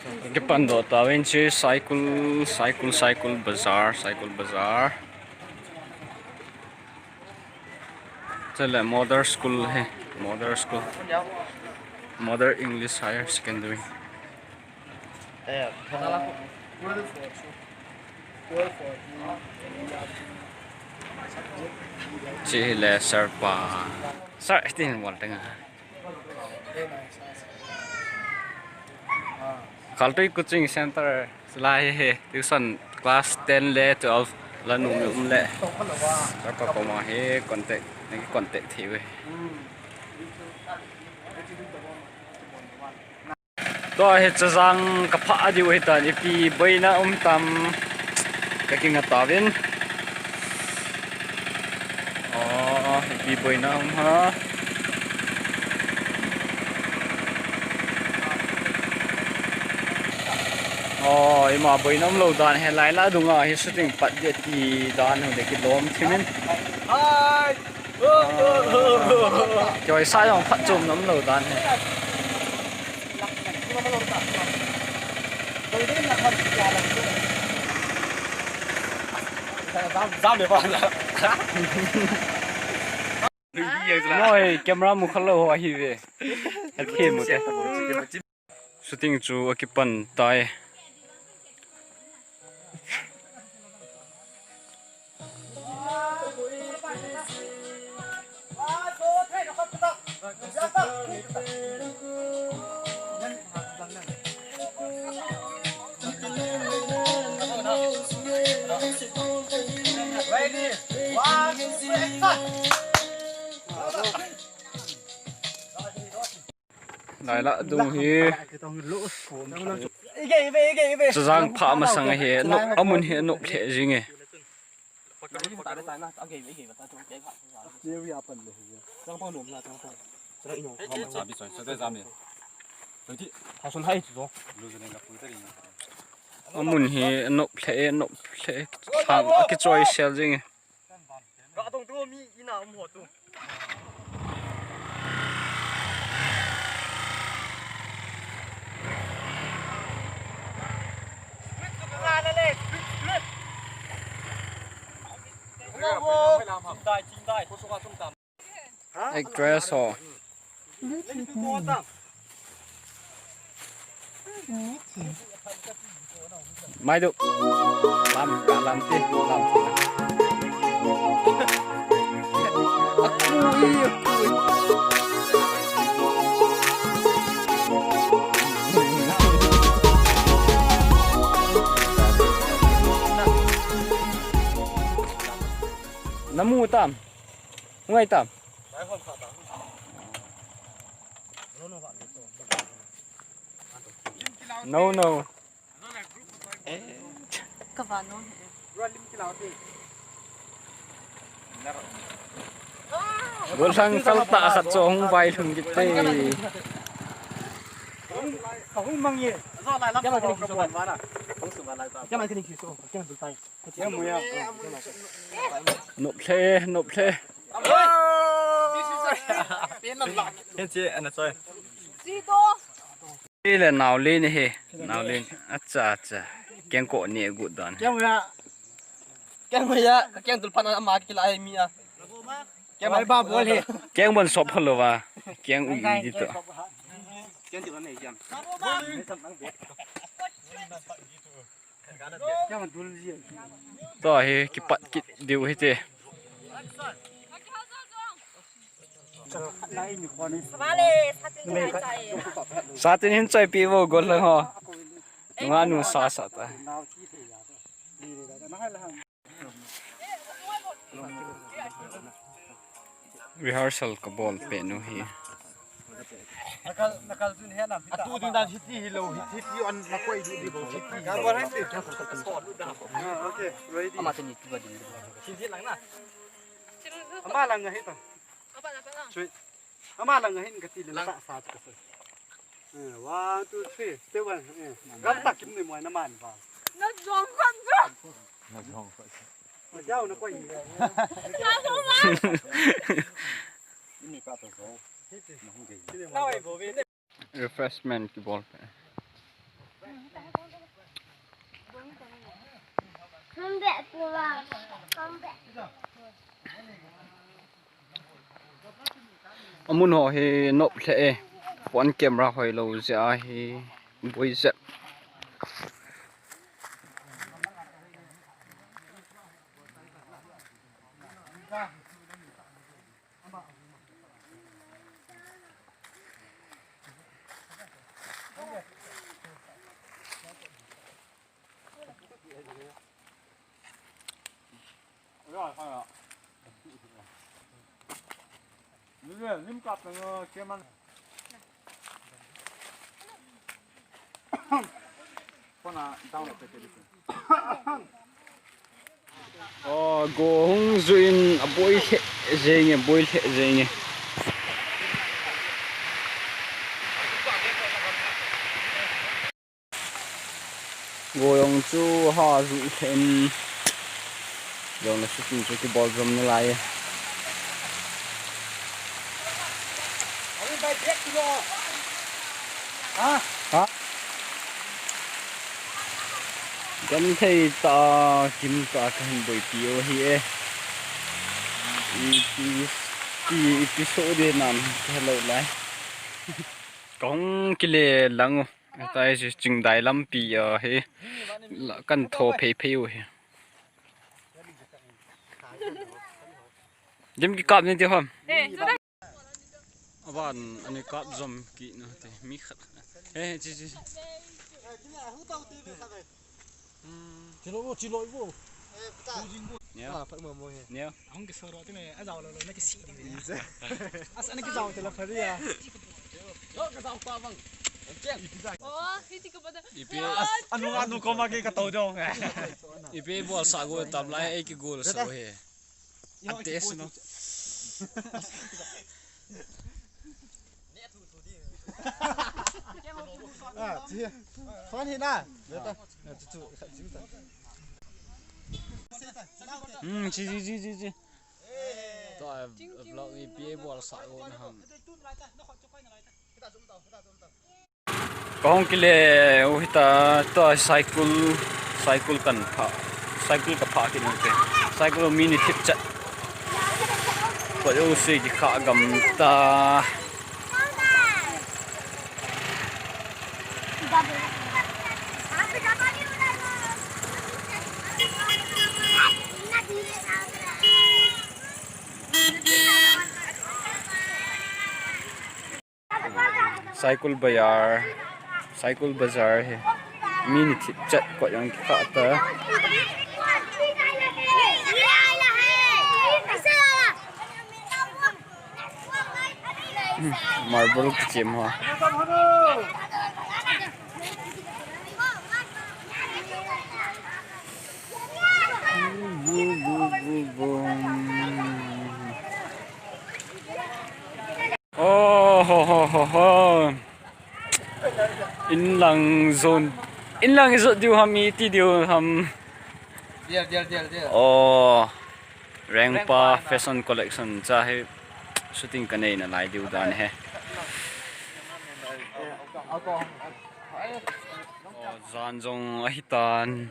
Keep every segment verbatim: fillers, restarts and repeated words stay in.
Kipan doh tauvin, hiche Saikul, Saikul, Saikul Bazar, Saikul Bazar. Chule Mother School hi, Mother School. Mother English Higher Secondary. Hiche hi le sir pa. Sir, tin bol teng a. Khaltui Coaching Center, hilai hi, tuition class ten le twelve la nom um le. Sir pa koma hi contact, naki contact thei uve. Tua hi Chazang kaphah diu hitan, ipi boina um tam, kakinga tauvin. Oh, ipi boina um ham. Oh, ima boina umlou dan hi, hilai lah dunga hi shooting pat ding ti dan ho le kilom thimin. Hi. Kihoi sa jong phatchomna umlou dan hi. Jam, jam le ba la. Noi, camera mu khalou ho ahi ve. Athem u te. Shooting chu akipan tai. Ready, one, two, three, action. Lai lah dung hi. Chazang phah masang hi, anop, amun hi anop lheh jing e. Amun hi anop lheh, anop lheh, thang akichoi sel jing e. Ga dong tu mi ina um ho tu. Actress ho. Mai du. Lam, ka lam ti, lam ti. Akui, akui. Namu tam. Ngai tam. No, no. Ka va no. Gollhang kal tah khat chu hung vai lhung kit te. Ka hung mang e. Kya man kani kiso. Kya man kani kiso. Kya man dul tai. Nop lheh, nop lheh. Hiche ana choi. Hi le naolen hi, naolen. Acha, acha. Kengkoh ni agut dan. Kengkoh ya. Kengkoh ya. Keng tul pan ama kila ai mi a. Kengkoh ba bol hi. Keng bon sop halo ba. Keng u i di to. Keng tul nei jam. Tua hi kipat kit diu hite. Satin hin choi pi vo gollhang ho. Nunga nu sa sa ta. Rehearsal kabol pet nu hi. Nakal, nakal jun he nam. Atu ding dan hiti hilou, hiti, hiti on nakoi di di bo, hiti. Ka bol han ti. Ah, okay, ready. Ama teni tu ba ding. Hiti lang na. Ama lang nga hita. Sweet. Ama lang nga hin kati le la sa sa. Eh, one, two, three. Step one. Eh. Gam tak kim ni mo na man ba. Na jong kan jong. Na jong kan. Refreshment kibol pe. Come back, Puma. Come back. Amun ho hi nop lheh e. Phone camera hoilou jeh a hi boi jep. O, go hung ju in aboi lheh jenge, boi lheh jenge. Go jong chu ha ju lheh in. Jong le shooting chu kibol jom nalai e. Ha? Genthei tah a, kim tah a kahin boipi u ahi e. Ipi, ipi, ipi so de nam hello lai. Kahung kile lang u. Atai si Chingdai lampi a hi. La kan tho phei phei u hi. Dim kikap ni ti ham. Aban, ani kap jom kit na te, mi khat khat. Eh, chi, chi. Chilo, chilo, ibo. Neo. Ah, phat mo mo he. Neo. Ahung kisoro tine, ajao lo lo, na kisi di. As, ana kijao te la phari ya. Lo, kajao pa bang. Oh, hiti ko pada. Ipi. Anu, anu ko ma ke ka tau dong. Ipi bol sa go tam lai, ei ki gol sa he. Ante sino. Ah, chi. Phone hi na. Beta. Na chu chu. Hmm, chi, chi, chi, chi, chi. To, eh, vlog ni pi bol sa go na ham. Kahung kile u hita, to cycle, cycle kan pha, cycle ka pha kit u te, cycle mi ni thip chat. Ko u si ki kha gam ta. Saikul Bazar, Saikul Bazar hi mi ni thip chat kot jong kikha ta. Hmm, marble kichem ho. Oh, ho, ho, ho, ho. Inlang zone. Inlang zone diu ham, iti diu ham. Deal, deal, deal, deal. Oh. Rengpa Fashion Collection cha hi shooting kanei nalai diu dan hi. Oh, jan jong ahitan.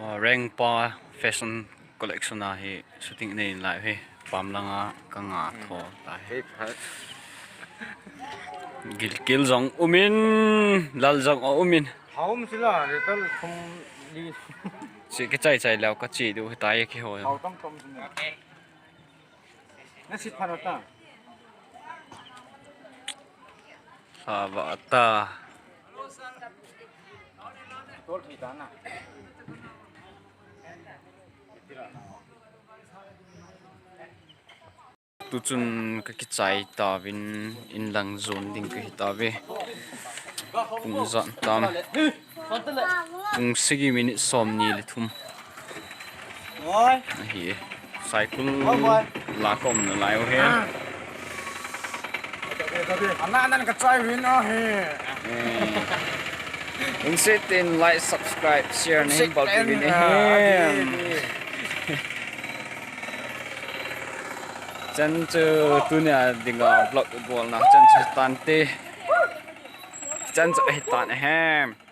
Oh, Rengpa Fashion Collection a hi shooting nei lai hi, pam langa ka nga tho ta hi. Gilkel jong umin, lal jong umin. Haum sila, retal thum li. Si ka chai chai leo ka chi du ta ye ki ho. Hau tam tam sila. Na sit phan ta. Hava ta. Tol thi ta na. Tuchun ka kichai tauvin, inlang zone ding ka hi tauve. Pung jan tam. Pung sagi minute som ni le thum. Ahi. Saikul la ka um nalai u hi. Ana nan ka chai win ahi. Eh. Hung sei tin like, subscribe, share na hin bol uvin ahi. Chan chu tunia dinga vlog bolna chan chu tante. chan chu ahitan ahem.